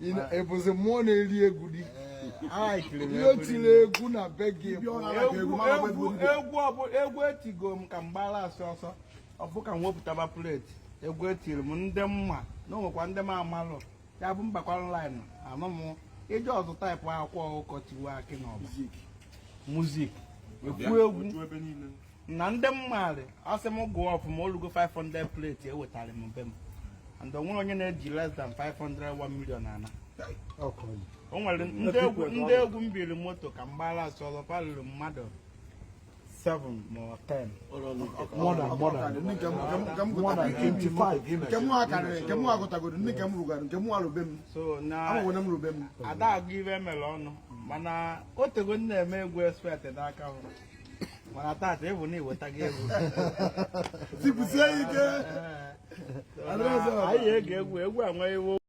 Ị bụzi mmụọ na-eri egwu dị Alaikiri m ihe o egwu tiri rinne. Egwu na be gị bụ Egwu egwu egwu ọbụ egwu etigo m ka m gbara asị ọsọ ọbụ ka m wepụtaba plate egwu etiri m ndị mma na onwekwa ndị m amalụ ya bụ mbakwa line anụ m ije ọzọ type Akwa Ọkụkọ Tiwa Akị na Ọba music ekwu egwu na ndị mmadụ asị m gụọ ọfụma olugo 500 plate ewetara m be m, and onwere onye na-eji less than 500 1 million ana. O nwere ndị egwu m biri moto ka m gbara asị ọzọ palụrụ mmadụ 7 ma ọ 10. More than Ndị nke m more than 25. Nke m nwa karịrị nke m nwa gụtagoro, ndị nke m rugara nke m nwa rube m. So na Amagwo na m rube m. Ada agụ ibe emere ọnụ mana o tego m na-eme egwu expert n'aka m, mana tata ịbụ na iweta gị egwu. Tipụsie ike. So na anyị ga-ege egwu, egwu enwe iwe.